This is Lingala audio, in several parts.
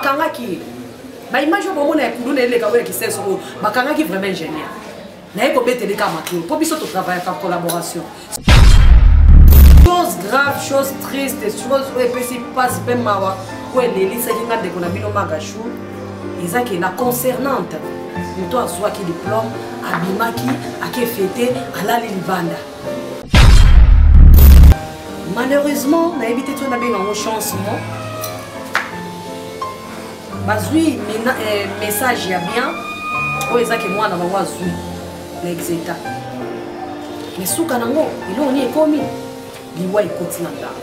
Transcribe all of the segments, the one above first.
Bakangaki ye. Ba image oyo bomona ya kuluna eleka oyo ya kisenso oyo bakangaki vraiment ingénieur. Naye kobetele kaka matolo mpo biso totravaillaka en collaboration. Chose grave, chose triste, chose oyo epesi mpasi mpe mawa oyo elelisaki nga ndeko na bino Magashu eza ke la concernante moto azwaki diplôme abimaki ake fete alali libanda. Malheureusement nayebi te to nabenga yango chance mo bazwi message ya bien oyo eza ke mwana bango azwi na exeta mais suka nango eloko nini ekomi liwa ekoti na ndako.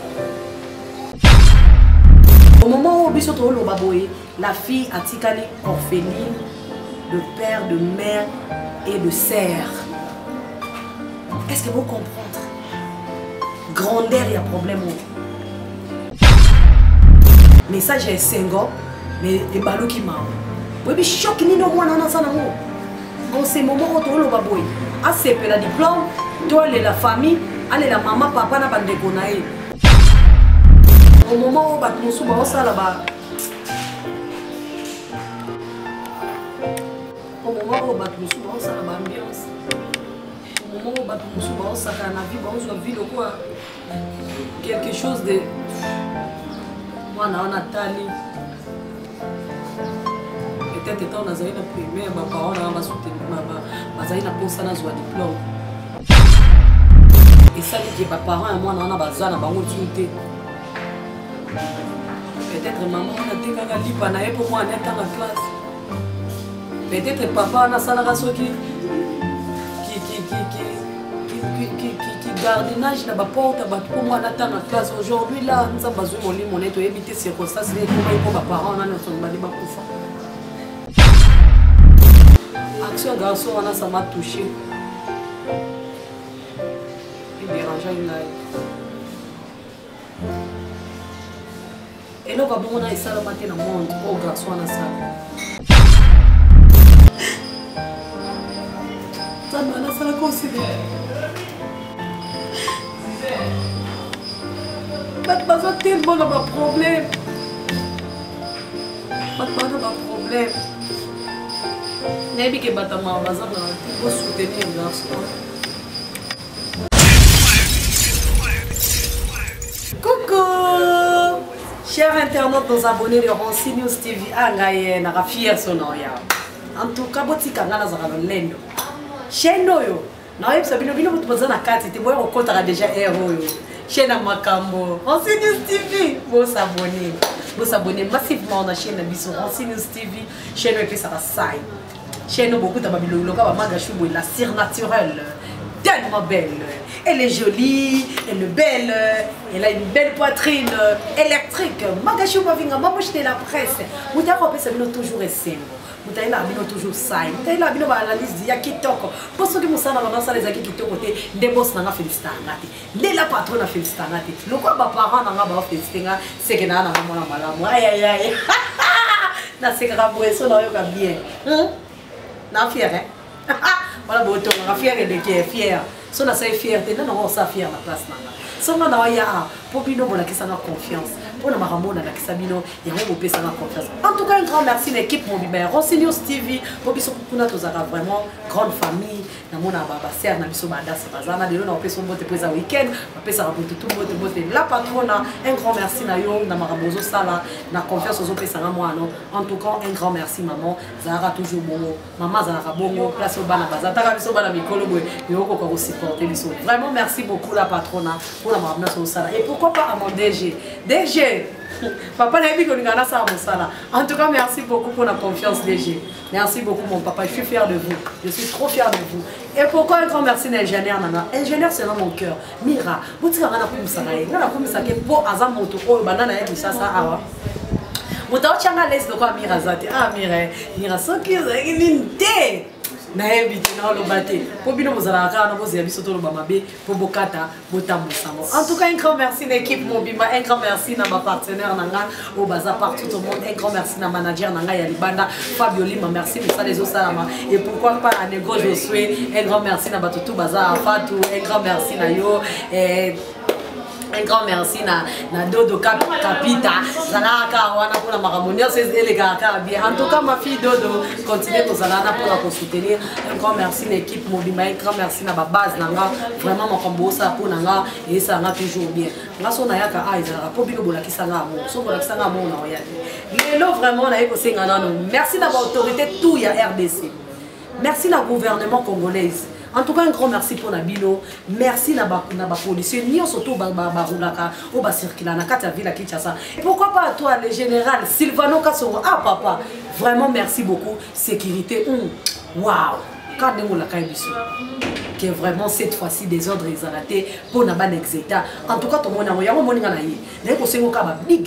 Au moment oyo biso toloba boye, la fille atikali orpheline de père, de mère et de sœur. Est-ce que vous comprenez grandeur ya problème oyo? Message ya esengo mais ebaluki mawa. Oyebi choc nini omwana wana aza nango en ce moment oyo toloba boye? Asepela diplôme to alela famille, alela mama, papa na bandeko na ye? Au moment oyo bato mosusu baosala ba, au moment oyo bato mosusu baosala ba ambiance, au moment oyo bato mosusu baosakana na vie, baozwa vie lokola quelque chose de mwana wana atali peut-être ntango nazali na primaire, baparent nanga bazali na mposa nazwa diplôme, esali ke baparent ya mwana wana baza na bango lisusu te. Peut-être mama wana atekaka lipa na ye mpo mwana atanga classe. Peut-être papa wana asalaka soki gardiennage na baporte ya bato mpo mwana atanga classe. Aujourd'hui là Nzambe azwi molimo na ye, toyebi te circonstance nini ekomai mpo baparent wana nyonso mibali bakufa. Action ya garçon wana, ça m'a touché, edérangeaki ngai. Eloko ya bongo na esalama te na monde oyo garçon wana asala. Nzambe wana asala considere bato baza tellement na baproblème, bato baza na baproblème. Nayebi ke bato ya mawa baza na te. Bosoutenir garçon. Coucou chers internautes, nos abonnés de Ronsi News TV. Ah ngai naka fier sono ya. En tout cas botika nga nazaka lolendo. Chaîne oyo nayebisa bino, bino moto boza na kati te, boya kokotaka déjà aire oyo chaîne ya makambo Ronsi News TV. Bosabonner, bosabonner massivement na chaîne na biso Ronsi News TV, chaîne oyo epesaka sai, chaîne oyo bokuta babiloko bamagashu boye, la surnaturelle, tellement belle. Elle est jolie, elle est belle, elle a une belle poitrine électrique. Magashu Mavinga, mamouche de la presse. Moto akopesa bino toujours esengo. Moto ayelaka bino toujours sai. Moto ayelaka bino baanalyse ya kitoko. Mpo soki mosala na bango ezalaki kitoko te, nde boss na nga félicita nga te. Nde la patronne afélicita nga te. Lokola baparent na nga baofélicite nga, seke na nga mwana malamu. Ayayay. Nasekaka boye so nayoka bien. Na fier, hein? Wana botongaka fier eleki fier. So nasali fier te, nde nango osala fier na place na nga. So nga na oya a mpo bino bolakisanga confiance mpo na makambo oyo nalakisa bino, yango bopesanga confiance. En tout cas un grand merci na équipe mobimba ya Ronsi News TV, mpo biso kuna tozalaka vraiment grande famille. Namona basere na biso badasa baza na lelo na opesa mbote mpo eza weekend, bapesaka bututu mbote mbote. La patrona, un grand merci na yo na makambo ozosala, na confiance ozopesanga mwana. En tout cas un grand merci, maman. Zalaka toujours bongo, mama azalaka bongo place oyo bana baza taka biso bana mikolo boye yokoka kosupporte biso. Vraiment merci beaucoup la patrona mpona makambo nyonso osala. Et pourquoi pas à mon DG, DG papa nayebi kolinga nasala mosala. En tout cas merci beaucoup pour la confiance, DG. Merci beaucoup mon papa, je suis fier de vous, je suis trop fier de vous. Et pourquoi un grand merci na ingénieur nanga, ingénieur selon mon cœur, Mira. Botikanga nakumisaka ye, nga nakumisaka ye mpo aza moto oyo banda na ye Kinshasa awa, moto aotyanga lesi lokola Mira aza te. Ah Mira, Mira, soki ozalaki nini te, nayebi te, naoloba te mpo bino bozalaka kaka na bozela biso toloba mabe mpo bokata botambusango. En tout cas un grand merci na équipe mobimba, un grand merci na bapartenaire na nga oyo baza partout au monde, un grand merci na manager na ngai ya libanda Fabio Lima, merci, mosala ezosalama. Et pourquoi pas à Nego Josue, un grand merci na bato tu baza Fatou, un grand merci na yo. Un grand merci na, na Dodo Cap, Capita. Zalaka wana pona makambo nyonso elekaka kaka bien. En tout cas ma fille Dodo, continue kozala wana pona ko soutenir. Un grand merci na équipe mobimba, un grand merci na ba base na nga. Vraiment makambo osala pona nga esala nga toujours bien. Nga so nayaka a ezalaka po bino bolakisa nga amour. So bolakisa nga amour na oya te. Lelo vraiment naye kosenga nano. Merci na ba autorité tout ya RDC. Merci na gouvernement congolaise. En tout cas, un grand merci pour Nabino. Merci na ba na ba policiers nyonso to ba ba roulaka o ba circula na kati ya ville ya Kinshasa. Et pourquoi pas à toi le général Silvano Kasongo. Ah papa, vraiment merci beaucoup. Sécurité. Wow. Quand ndenge olaka biso que vraiment cette fois-ci désordre ezala te mpo na bana exeta. En tout cas tomoni yango yango omoni nga na ye naye kosengo kaka ba big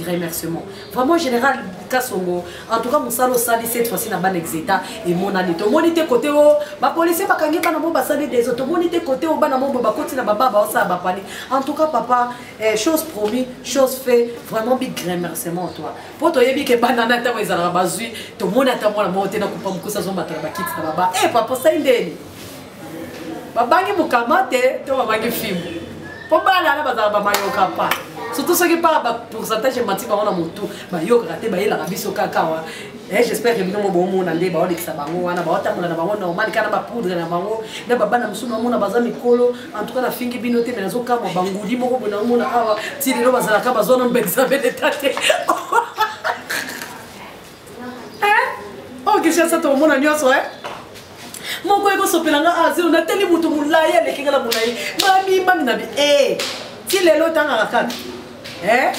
remerciement. Vraiment général Kasongo, en tout cas mosala osali cette fois-ci na bana exeta emonani. Tomoni te côté o ba policier bakangi bana mo basali des autres. Tomoni te côté o bana mo bakoti na baba baosala bapani. En tout cas papa, eh, chose promis, chose fait, vraiment big remerciement à toi. Po toyebi ke bana na ntango ezalaka bazwi, tomoni ata mwana moko te na kupa mokusa azomata na bakiti na baba. Eh papa osali ndeni? Babangi mokama te to babangi fimbu? Po bana wana bazalaka bamayoka pa. Surtout soki pa ba pourcentage emati bango na motu, bayokaka te, bayelaka biso kaka wa. Eh, j'espère que bino mo bomona nde baolekisa bango wana, baotambola na bango normal, kaka na ba poudre na bango, na ba bana mosusu naomona baza mikolo. En tout cas nafingi bino te, mais nazokamwa banguli moko boye naomona awa ti lelo bazalaka bazwa nanu ba examen d'état te. Eh? Oh, Kinshasa tomona nyonso, eh? Moko ekosopela nga azelo nateli moto molai aleki nga na molai mami mami na bi eh ti lelo otangaka kaka eh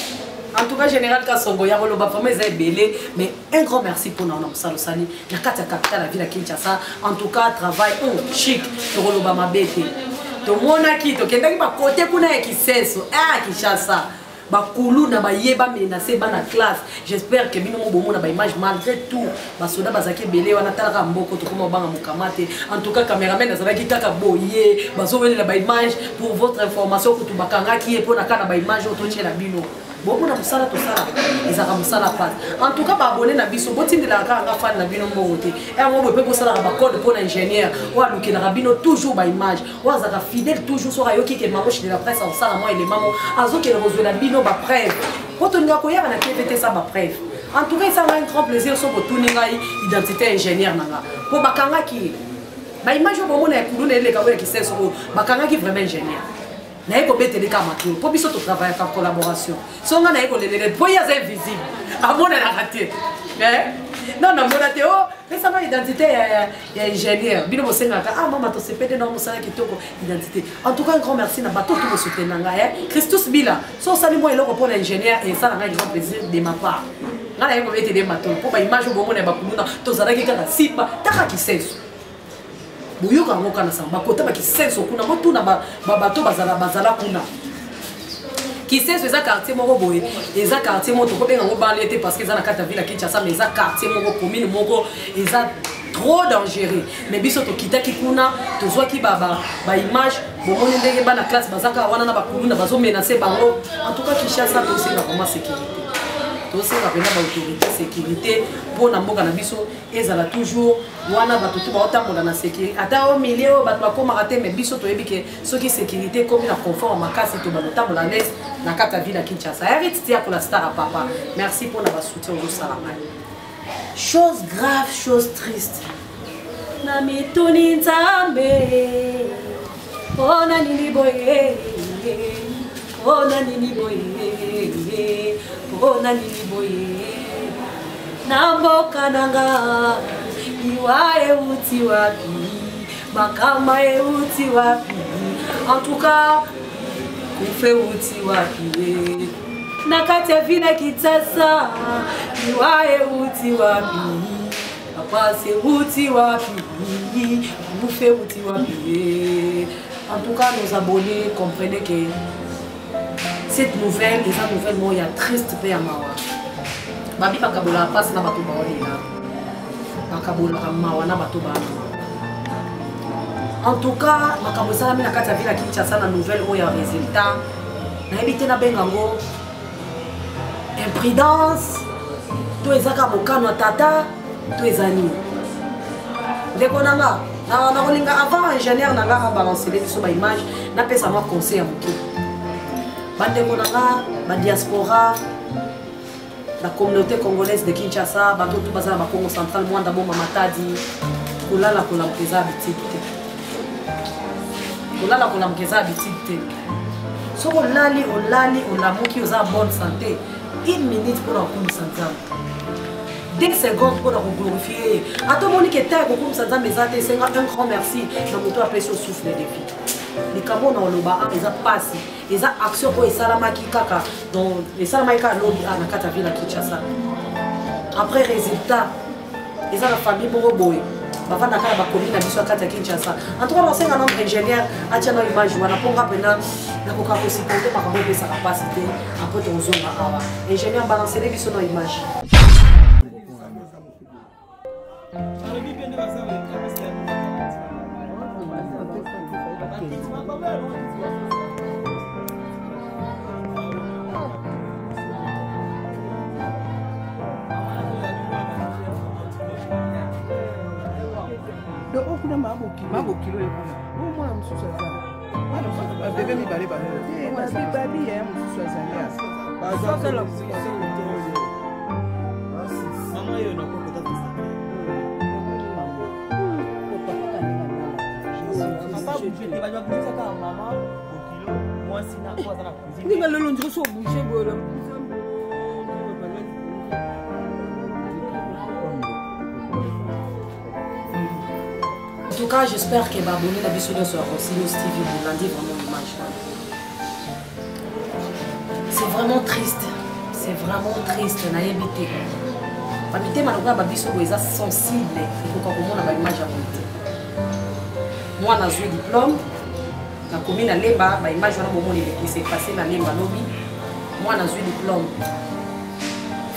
en tout cas général Kasongo ya koloba vraiment eza ebele, mais un grand merci mpona wana mosala osali na kati ya capitale ya ville ya Kinshasa. En tout cas travail chic, tokoloba mabe te. Tomonaki tokendaki bakote kuna ya Kisenso, ah Kinshasa bakuluna baye bamenase bana classe. J'espère que bino mo bomona ba image. Malgré tout basoda bazalaki ebele wana, talaka mboko tokoma obanga mokama te. En tout cas cameraman azalaki kaka boye, bazowelela ba image. Pour votre information, kutu bakangaki ye mpona kaka na ba image oyo totiela bino. Bomona mosala tosala ezalaka mosala pasi. En tout cas baabone na biso botindelaka kaka nga fan na bino mbongo te, yango boye mpe bosalaka bacode mpona ingénieur oyo alukelaka bino toujours ba image, oyo azalaka fidèle toujours. Soki ayoki ke Mamoche de la presse akosala mwa elema mo, azokende kozwela bino bapreuve po tolingaka koyaka na TV te sa bapreuve. En tout cas esanga un grand plaisir soki otuni ngai identité ya ingénieur na nga, po bakangaki ye. Baimage oyo bomona ya kuluna eleka oyo ya Kisenso oyo, bakangaki vraiment ingénieur. Naye kobetele kaka matolo mpo biso totravaillaka en collaboration. So nga naye kolelele mpo ye aza invisible, amonanaka te. Non, namona te o pesanga identité ya ingénieur. Bino bosengaka ah mama tosepede na mosala kitoko, identité. En tout cas un grand merci na bato to bosoutenir ngai, eh? Christus Bila, so osali mwa eloko mpona ingénieur esala ngai grand plaisir de ma part. Ngai naye kobetele matolo mpo baimage oyo bomona ya bakuluna, tozalaki kaka simba taka Kisenso. Boyoka yango kaka na sango bakota bakisenso kuna, botuna bato bazala bazala kuna. Kisenso eza quartier moko boye, eza quartier moko tokobenga yango banlieue te parce que eza na kati ya ville ya Kinshasa, mais eza quartier moko, commune moko eza trop dangereux. Mais biso tokitaki kuna, tozwaki baimage, bomoni ndenge bana classe baza kaka wana na bakuluna bazomenase bango. En tout cas Kinshasa tosenga vraiment sécurité, tosenga mpenza baautorité sécurité mpo na mboka na biso ezala toujours wana, bato tu baotambola na sécurité. Ata o milieu oyo bato bakomaka te, mais biso toyebi ke soki sécurité ekomi na confort makasi, to balotambola l'aise na kati ya ville ya Kinshasa. Erit Tiakola star ya papa, merci mpona basoutien ozosala ngai. Chose grave, chose triste, na mituni Nzambe, mpona nini boye, mpona nini boye, mpona nini boye na mboka na nga? Liwa euti wapi? Makama euti wapi? En tout cas kufa euti wapi na kati ya ville ya Kinshasa? Liwa euti wapi? Pasi euti wapi? Kufa euti wapi? En tout cas nos abonnés, comprenez que cette nouvelle eza nouvelle moko ya triste mpe ya mawa. Babi bakabolaka mpasi na bato baolela, bakabolaka mawa na bato bana. En tout cas makambo esalami na kati ya ville ya Kinshasa na nouvelle oyo ya résultat, nayebi te nabenga yango imprudence to eza kaka mokano ya tata to eza nini. Ndeko na nga, nakolinga avant ingénieur na nga abalancele biso baimage, napesa mwa conseil ya moke. Bandeko na nga badiaspora, la communauté congolaise de Kinshasa, bato tu baza na bakongo central, Mwanda, Boma, Matadi, kolala kolamuka eza habitude te. Kolala kolamuka eza habitude te. Soki olali, olali, olamuki, oza bonne santé, une minute mpona kokumisa Nzambe, 2 secondes mpona koglorifie ye. Ata omoni ke ta ya kokumisa Nzambe eza te, esenga un grand merci na moto apesi yo souffle de vie. Likambo na oloba eza mpasi, eza action oyo esalamaki kaka, donc esalamaki kaka lobi a na kati ya ville ya Kinshasa. Après résultat, eza na famille moko boye bavandaka na bakomi na biso ya kati ya Kinshasa. En tout cas, nasenga notre ingénieur atia na image wana, mpo nga mpena nakoka kosupporte makambo epesaka mpasi te. Après tozonga awa. Ingénieur, balancele biso na image. Donc oyo kuna mabokilo, oyo kuna oyo mwana mosusu aza babebe mibale, babi ya mosusu azali. Ndenge lelo ndiro so obouge boye. En tout cas, j'espère que baabonné na biso nyonso ya Rossy News TV bolandi vraiment image wana. C'est vraiment triste, c'est vraiment triste. Nayebi te, bamitema lokola babiso boye eza sensible, ekoka komona baimage ya boye te. Mwana azwi diplôme, nakomi na Lemba, baimage wana bomoni elekisi epase na Lemba lobi. Mwana azwi diplôme,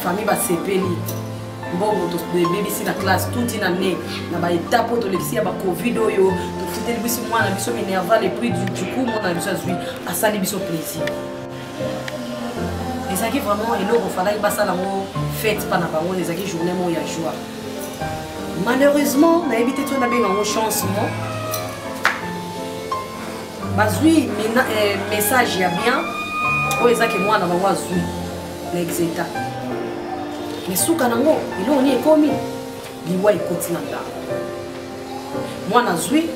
famille basepeli, mbongo toebebisi na classe tuti na ne na baetape oyo tolekisi ya bacovid oyo, tofuteli biso mwana biso minerval, et puis du coup mwana na biso azwi, asali biso plaisir. Ezalaki vraiment eloko falaki basala yango fête mpa na bango, ezalaki journée moko ya joie. Malheureusement, nayebi te to nabenga yango chance mo bazwi message ya bien oyo ezaki mwana bango azwi na exeta, mais suka nango eloko nini ekomi? Liwa ekoti na ndako. Mwana azwi,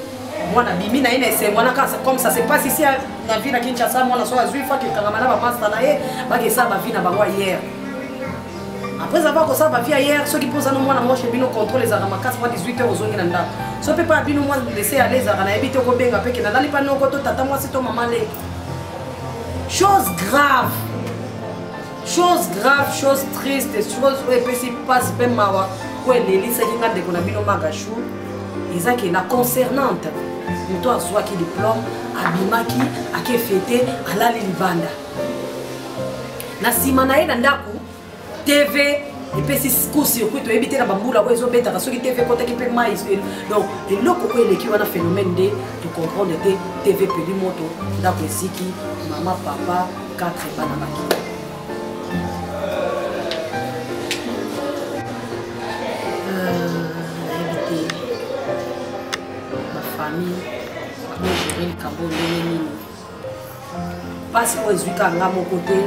mwana abimi na ye na esengo wana kaka comme ça se passe ici na ville ya Kinshasa. Mwana so azwi, faki ekangama na bamasta na ye, bakesala bavie na bango ailleurs. Après avoir kosala bavie ailleurs, soki mpo oza no mwana moshe bino, contrôle ezalaka makasi. Mwa 18 heures ozongi na ndako. So mpe mpa bino mwa laisser aller ezalaka, nayebi te, okobenga mpe ke nalali mpa noko to tata mwasi to mama leki. Chose grave, chose grave, chose triste, chose oyo epesi mpasi mpe mawa, oyo elelisaki nga ndeko na bino Magashu, eza ke na concernante moto azwaki diplôme, abimaki, ake fete, alali libanda. Na nsima na ye na ndako, TV epesi court circuit. Toyebi te na bambula oyo ezobetaka soki TV ekɔtaki mpe mai. Donc eloko oyo eleki wana, phénomène nde tocomprendre te. TV peli moto, ndako eziki, mama, papa, 4 bana baki. Nayebi te bafamille bakogere likambo ndenge nini. Mpasi oyo ezwi kaka nga moko te,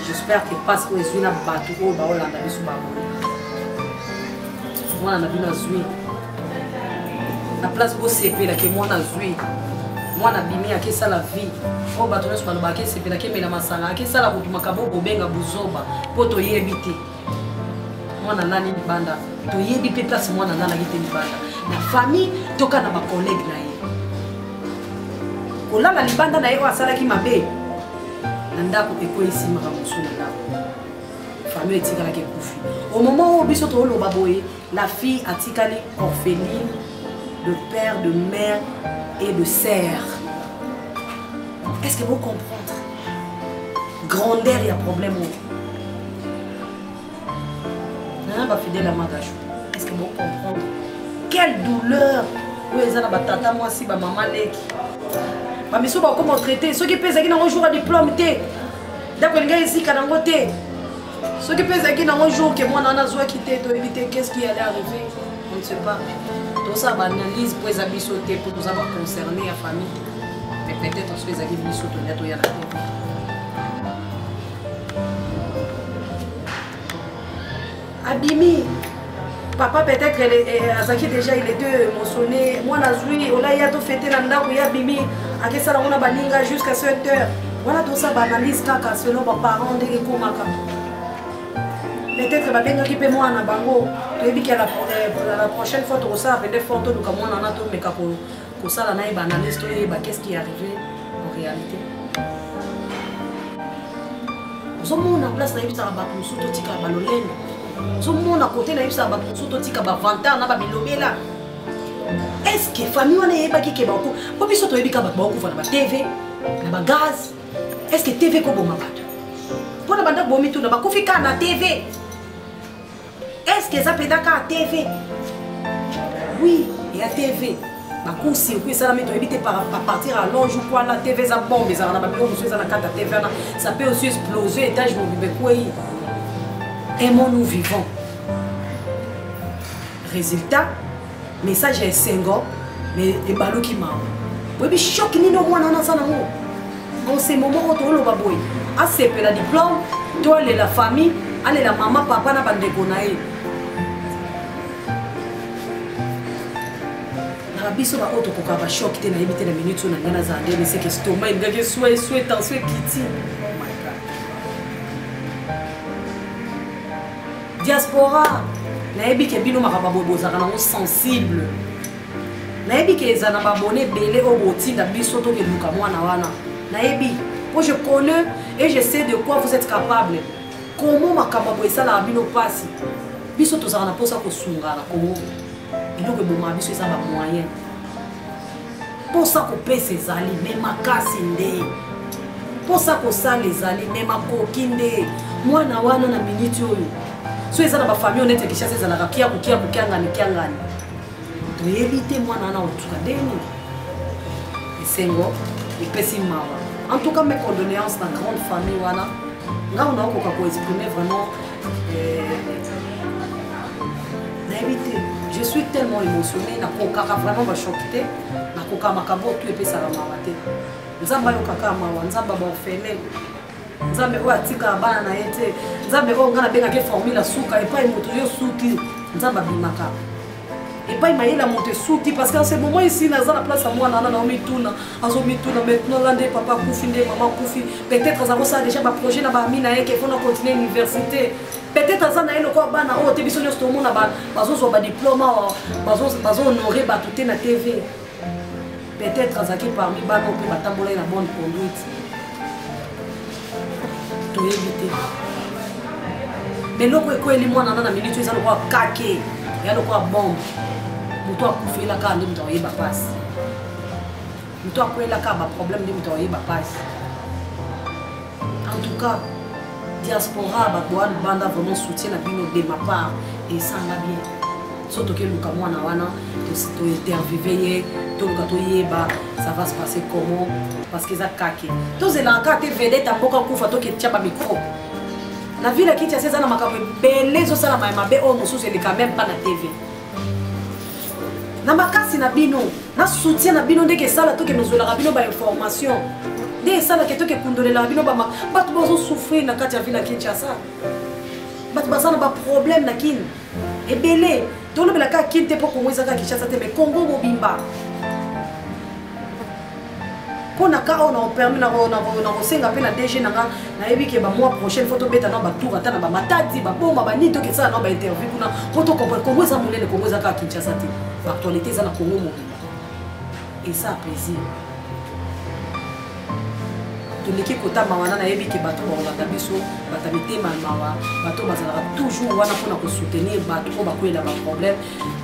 j'espère que mpasi oyo ezwi na bato oyo baolanda biso babone. Mwana na bino azwi, na place bosepelake mwana azwi, mwana abimi, akesala vie oyo bato nyonso balobaka, akesepela, akemela masanga, akesala kutu makambo oyo bobenga buzoba, mpo toyebi te mwana nani libanda. Toyebi mpe place mwana alalaki te libanda na famille toka na bacollègue na ye. Kolala libanda na ye oyo asalaki mabe na ndako, ekweyisi makambo mosusu na ndako, famille etikalaki ekufi. Au moment oyo biso tooloba boye, la fille atikali orpheline de père, de mère et de sœur. Est-ce que vous comprendre grandeur ya problème oyo nana? Bafidèle ya Magashu, est-ce que vous comprendre quelle douleur oyo eza na batata mwasi, bamama leki, bamiso bakoma traité? Soki mpe ezalaki nango jour ya diplôme te, ndako elingai esika nango te. Soki mpe ezalaki nango jour ke mwana wana azwaki te, toyebi te qu'est-ce qui allait arriver, on ne sait pas. Tosala baanalyse mpo eza biso te, mpo toza baconcerné ya famille te, mais peut-être soki ezalaki biso, tolia toya na te. Abimi. Papa peut-être eh, azalaki déjà il était émotionné. Mwana azwi olai ya tofete na ndako ya bimi akesala ngo na baninga jusqu'à 7 heures. Wana tosala baanalyse kaka selon baparent ndenge ekomaka. Peut-être babengaki mpe mwana bango toyebi ke la eh, prochaine fois tokosala pende fort toluka mwana wana tomeka kosala na ye baanalyse toyeba qu'est-ce qui est arrivé en réalité. Ozomona place nayebisaka bato mosusu totika balolendo, ozomona kote nayebisaka bato mosusu totika bavantard na babilobela. Est-ce que famille wana eyebaki ke bako mpo biso toyebi ka bato bakokufa na batv na bagaz? Est-ce que tv koboma bato mpo na bandako bomituna bakufi kaka na tv? Est-ce que eza mpenza kaka tv? Oui, ya tv bacourt circuit esalami toyebi te à partir ya longe ou quoi. La tv eza bombe, ezalaka na babiloko mosusu eza na kati ya tv wana, ça peut aussi exploser, étage mobimba ekwei. Aimons-nous vivants. Résultat, message ya esengo mais ebaluki mawa. Oyebi choc nini omwana wana aza nango en ce moment oyo toloba boye? Asepela diplôme to alela famille, alela mama, papa na bandeko na ye? Na biso baoyo tokoka bachoc te, nayebi te na minute oyo na ngai nazala ndenge seke estomac elingaki eswa eswa, tension ekiti. Oh my God. Diaspora, nayebi ke bino makambo boye bozalaka nango sensible. Nayebi ke eza na babone ebele oyo botinda biso tokeluka mwana wana. Nayebi po je connais et je sais de quoi vous êtes capable, comment makambo boye esalaka bino mpasi. Biso tozalaka na mposa kosunga na Kongo, eloko ebomaka biso eza bamoyen. Mposa kopesa ezali, me makasi nde. Mposa kosala ezali, me makoki nde. Mwana wana na miniti oyo, so eza na bafamille neti ya Kinshasa, ezalaka kiaku kiaku, kiangani kiangani, toyebi te mwana wana otuka ndenge. Esengo epesi mawa. En tout cas, mes condoléances na grande famille wana. Ngango naokoka koexprime vraiment, nayebi te, je suis tellement émotionné, nakokaka vraiment bachoc te, nakoka makambo oyo tu epesaka mawa te. Nzambe ayokaka mawa, Nzambe baorphelin, Nzambe oyo atikaka bana na ye te, Nzambe oyo ngai nabengaki formule ya suka epai moto yo suki, Nzambe abimaka epai mayele ya moto esuki. Parce que en ce moment ici naza na place ya mwana wana, naomituna, azomituna maintenant la nde papa akufi, nde mama akufi. Peut-être aza kosala déjà baprojet na baami na ye ke fona continuer université. Peut-être aza na ye lokola bana oyo te biso nyonso tomona bazozwa badiplôme awa, bazohonore bato te na tv. Peut-être azalaki parmi bana oyo mpe batambolaki na bonne conduite, toyebi te. Mais eloko ekweli mwana na minute oyo eza lokola kake, eya lokola bombe. Moto akufela kaka nde moto akoyeba mpasi, moto akwela kaka baproblème nde moto akoyeba mpasi. En tout cas, diaspora, bato wana banda vraiment soutien na bino de ma part esanga bien. So tokeluka mwana wana, tointerviewe ye, toluka toyeba ça va se passer comment, parce que eza kake tozelaka kaka te vedette ya mboka kufa toketia bamicro na ville ya Kinshasa. Eza na makambo ebele ezosalama ya mabe oyo mosusu eleka même pas na tv. Na makasi na bino, na soutien na bino, ndenge esala tokende ozwelaka bino bainformation, nde esalaka toke kundolelaka bino bato bazosouffrir na kati ya ville ya Kinshasa. Bato baza na baproblème na Kini ebele. Tolobela kaka Kini te mpo Kongo eza kaka Kinshasa te, mais Kongo mobimba. Mpo na ka oyo nakopermis nakosenga mpe na DG na nga, nayebi ke bamois prochaine fo tobeta na batour ata na bamatadi, baboma, banini, tokesala na bainterview kuna mpo tocomprendre. Kongo eza monene, Kongo eza kaka Kinshasa te, baactualité eza na Kongo mobimba. Eza plaisir toleki kotama wana. Nayebi ke bato bakolanda biso, bato ya mitema ya mawa, bato bazalaka toujours wana mpona kosoutenir bato oyo bakweyela baproblème,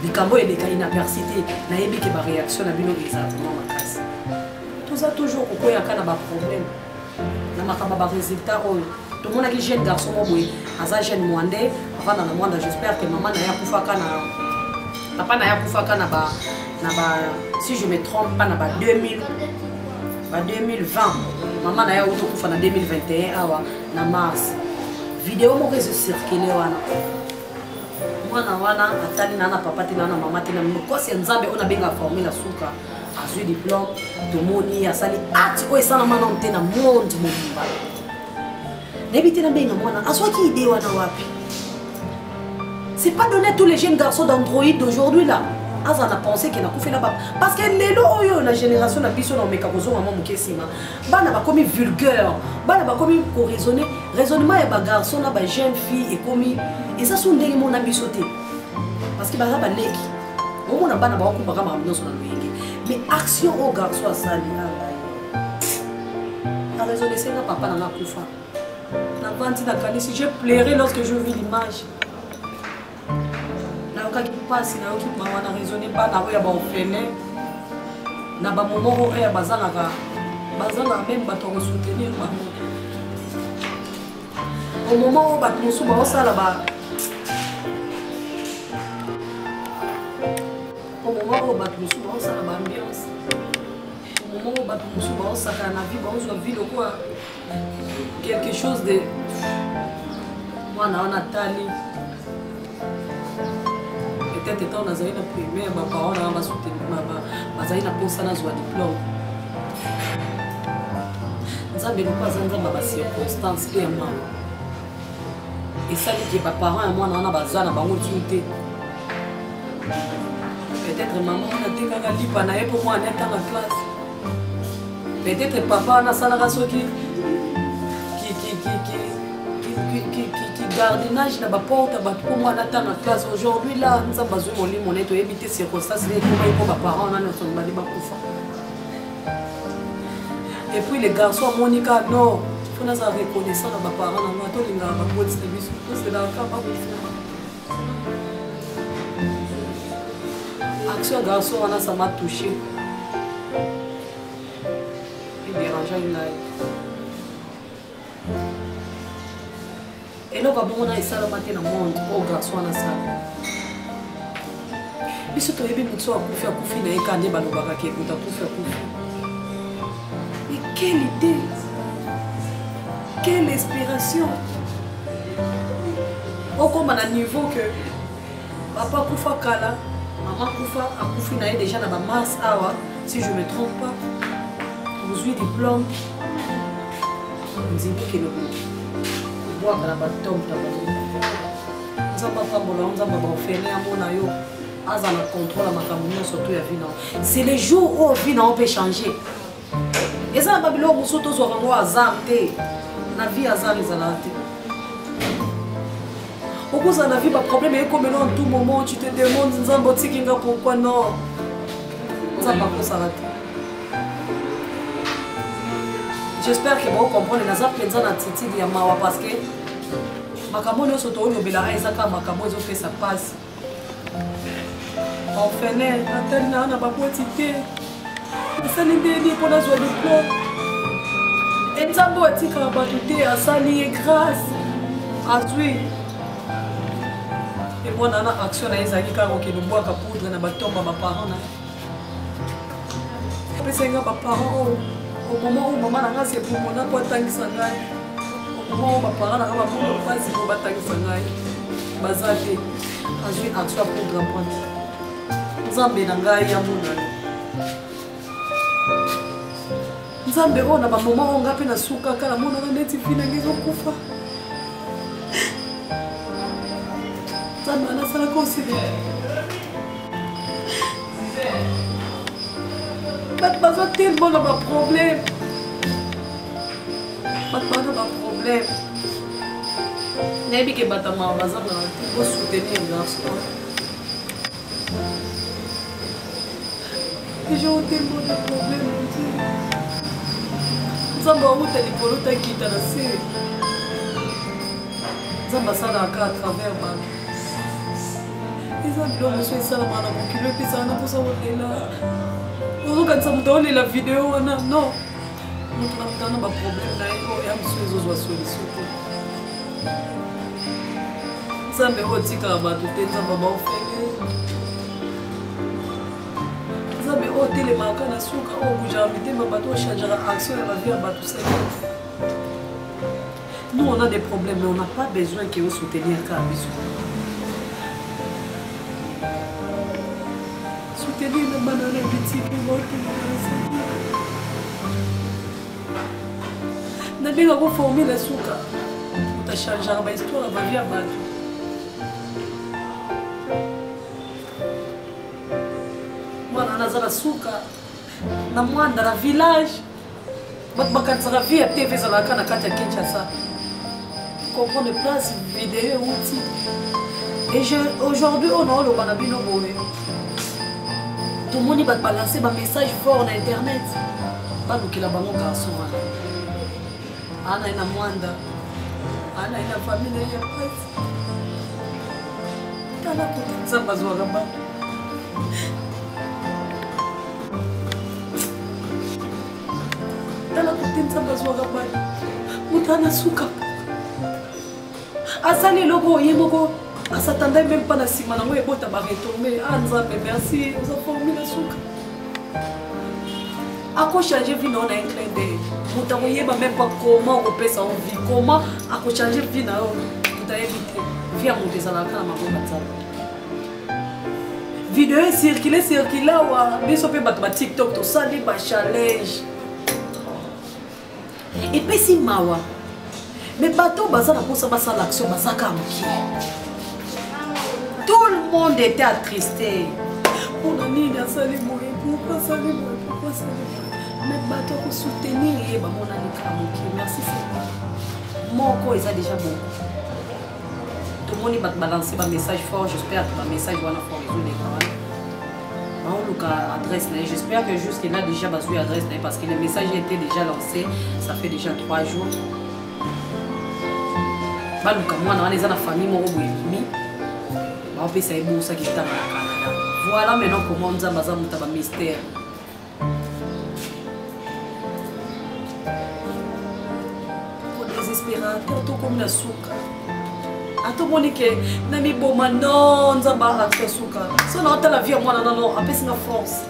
likambo eleka inaperçu te. Nayebi ke baréaction na bino eza vraiment makasi. Toza toujours kokweyaka na baproblème na makambo ya barésultat oyo. Tomonaki jeune garçon mo boye, aza jeune mwande, avanda na Mwanda. J'espère que mama na ye akufaka na papa na ye akufaka na ba, si je me trompe pas, na ba 2000, ba 2020. Mama na ye auti okufa na 2021 awa na mars. Video moko ezocircule wana, mwana wana atali na papa te, na mama te, na mokosi ya Nzambe oyo nabenga formule ya suka, azwi diplôme. Tomoni asali acte oyo esalama nano te na monde mobimba. Nayebi te nabenga mwana azwaki idée wana wapi. C'est pas donné à tous les jeunes garçons d'Android d'aujourd'hui là. Aza na pensée que nakufela ba parce que lelo oyo na génération na biso na omeka kozonga mwa moke nsima bana bakomi vulgaire bana bakomi koraisonne raisonnement ya bagarçon na bajeune fille ekomi eza so ndenge mona biso te parce que baza baleki omona bana bakokumbaka makambo nyonso na loyenge mais action oyo garçon asali angai araisonne esenga papa na nga akufa navandi nakanisi j'ai pleuré lorsque je vis l'image nayokaki mpasi nayoki mawa na raisonne bana oyo ya baorphelin na bamoment oyo ya bazangaka bazangaka meme bato ya kosoutenir bango au moment oyo bato mosusu baosala ba au moment oyo bato mosusu baosala baambiance au moment oyo bato mosusu baosakana na vie baozwa vie lokola quelque chose de mwana wana atali peut-être ntango nazali na primaire baparent nanga bazali na mposa nazwa diplôme nzambe lokola aza nzambe ya bacirconstance mpe ya mawa esali ke baparent ya mwana wana baza na bango lisusu te peut-être mama wana atekaka lipa na ye mpo mwana atanga classe peut-être papa wana asalaka soki gardinage na baporte ya bato mpo mwana atanga classe aujourd'hui la nzambe azwi molimo na ye toyebi te circonstance nini ekomaki mpo baparent wana nyonso mibali bakufa et puis le garçon amoni ka non fo nazala reconnaissant na baparent na nga tolingaka baboti na biso toselaka bakufa action ya garçon wana ça m'a touché ederangeaki ngai eloko ya bongo na esalama te na monde oyo garçon wana asala biso toyebi moto so akufi akufi na ye ka nde balobaka ke moto akufi akufi mais quelle idée quelle inspiration okoma na niveau que papa akufa kala mama akufa akufi na ye déjà na bamars awa si je me trompe pas ozwi diplôme ndimi okende kobwaka na batombe na bango nzambe apambola yo nzambe baofele amona yo aza na contrôle ya makambo nyonso to ya vie na yo c'est le jour oyo vie na yo mpe changer eza na babiloko mosusu tozwaka yango hasard te na vie hasard ezalaka te okozala na vie baproblème ekomela en tout moment tu te demandes nzambe otiki nga pourquoi non nzambe akosaka te j'espère que bocomprendre naza mpenza na attitude ya mawa parce que makambo nyonso toolobelaka eza kaka makambo ezopesa mpasi orphelin atali naa na baboti te asali ndeni mpo nazwa diplome e nzambe oyo atikaka bato te asali ye grâce azwi e mwana na action na ye ezalaki kaka kokende obwaka poudre na batomba baparent na ye apesaki nga baparent oyo au moment oyo mama na nga sepomona mpo atangisa ngai au moment oyo baparent na nga bamona mpasi mpo batangisa ngai baza te azwi action ya poudre abwaki nzambe na ngai amonani nzambe oyo na bamoma oyo ngai mpe nasukaka namonaka neti vi nanga ezokufa nzambe wana asalaka osili bato baza tellement na baproblème bato baza na baproblème nayebi ke bato ya mawa bazangaka te bosoutenir garçon J'ai tellement de problèmes, mon Dieu. Nzambe awuta likolo takita na se. Nzambe asalaka à travers bato. Eza biloko mosusu esalamaka na mokili epesaka na mposa kolela. Ozokanisa moto aolela video wana non. Moto na moto ana baproblème na ye oyo ya mosusu ezozwa solution te. Nzambe oyo otikaka bato te Nzambe baofele. Nzambe oyo otelemaka na suka oyo obujaka mitema bato ochangeaka action ya bavie ya bato seigneur nous on a des problèmes mais on n'a pas besoin ke osoutenir kaka biso soutenir na bana na bitiki nabengako formule ya suka moto achangeaka bahistoire ya bavie ya bato. aza na suka na mwanda na village. Bato bakanisaka vie ya TV ezalaka na kati ya Kinshasa. Comprendre place video euti. Et je, aujourd'hui oyo naoloba na bino boye, tomoni bato balanse bamessage fort na internet, balukela bango garçon wana ana ye na mwanda, ana ye na famille na ye ya pasi. Tala kote Nzambe azwaka bato. Tala kote Nzambe azwaka bato. Moto ana suka asali eloko oyo ye moko asatandai meme mpa na nsima nango ebota baretombe. Ah Nzambe, merci, oza formi na suka. Akochange vie na yo na un clin d'œil. Moto akoyeba meme pas comment okopesa yo vie, comment akochange vie na yo, moto ayebi te. Vie ya moto ezalaka na maboko ya Nzambe. Video ecircule circule awa, biso mpe bato ba TikTok tosali ba challenge, epesi mawa. Me bato baza na mposa basala action, baza kaka mokie. Tout le monde était attristé. Mpona nini asali boye? Pourquoi asali boye? Pourquoi asali boye? Mais bato ya kosoutenir ye bamonani kaka mokie. Merci Seigneur, moko eza déjà beaucoup. Tomoni bato balance bamessage fort. J'espère que bamessage wana fort ezoleka wana, baoluka adresse na ye. J'espère que jusque là déjà bazwi adresse na ye, parce que le message était déjà lancé, ça fait déjà 3 jours. Baluka mwana wana, eza na famille moko boye ebimi, baopesa ye bosaki ntango na Canada. Voilà maintenant comment Nzambe aza moto ya bamystère. Kodésespéra te, tokomi na suka, atomoni ke na miboma. Non, Nzambe arakisa suka. So naotala vie ya mwana nano, apesi nga force.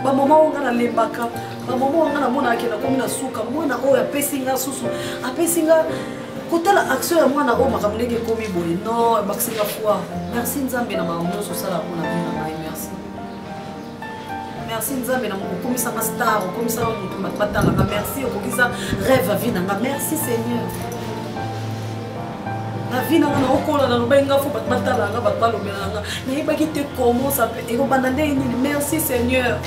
Bamama oyo nga nalembaka, bamama oyo nga namonaka ke nakomi na suka, mwana oyo apesi nga susu, apesi nga kotala action ya mwana oyo, makambo ndenge ekomi boye. Non, ebakisi nga foi. Merci Nzambe na makambo nyonso osala mpona vie na ngai. Merci, merci Nzambe na okomisanga star, okomisanga motu bato batalanga. Merci, okokisa rêve ya vie na nga. Merci Seigneur. Na vie nanga naokola, nalobaki nga fo bato batalanga, bato balobela nga, nayebaki te comment ça peut ekobanda ndenge nini. Merci Seigneur.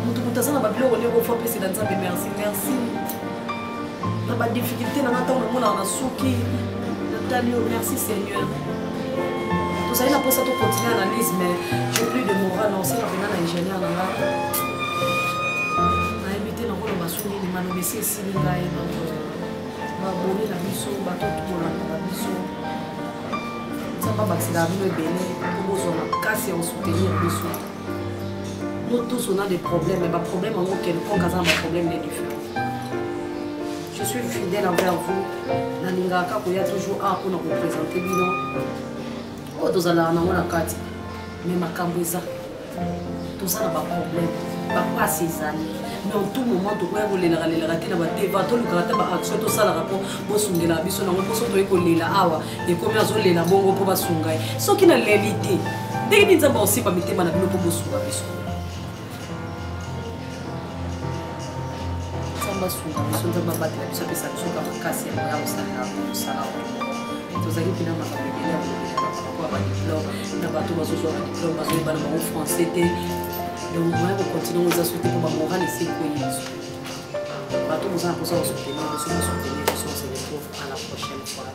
Motu moto aza na babiloko ndenge ofo apesela Nzambe merci. Merci na badifficulté nanga, ntango namonaka na suki natali yo. Merci Seigneur. Tozali na mposa tocontinue analyse, mais j'ai plus de moral. Na osala mpena na ingénieur na nga, nayebi te nakoloba so nini. Maloba esi esili ngai. Donc babone na biso, bato tokolanda biso, Nzambe abakiselaka bino ebele mpo bozwa makasi ya kosoutenir biso. Nous tous, on a des problèmes, mais baproblème yango, quelconque aza na baproblème de différent. Je suis fidèle envers vous. Nalingaka koya toujours awa mpona koprésente bino oyo tozalaka nango na kati. Mais makambo eza, toza na baproblème, bapasi ezali, mais en tout moment tokoya kolelaka lelaka te na bateva. Tolukaka te baaction tosalaka mpo bosungelaka biso nango. Mposo toyei kolela awa, ekomi azolela bongo mpo basunga ye. Soki naleli te, ndenge nini Nzambe akosimba mitema na bino mpo bosunga biso? Nzambe asunga biso, Nzambe abatela biso, apesa biso ka makasi ya koya kosalela mosala oyo. Tozali mpena makambo ebele ya kolobela baparaport ya badiplôme na bato bazozwa badiplôme, bazoyeba na bango français te. Donc moyen kocontinue ngo eza so te, mpo bamoral esi ekweyi biso. Bato boza na mposa kosoutenir biso, bosoutenir biso. On se retrouve à la prochaine fois.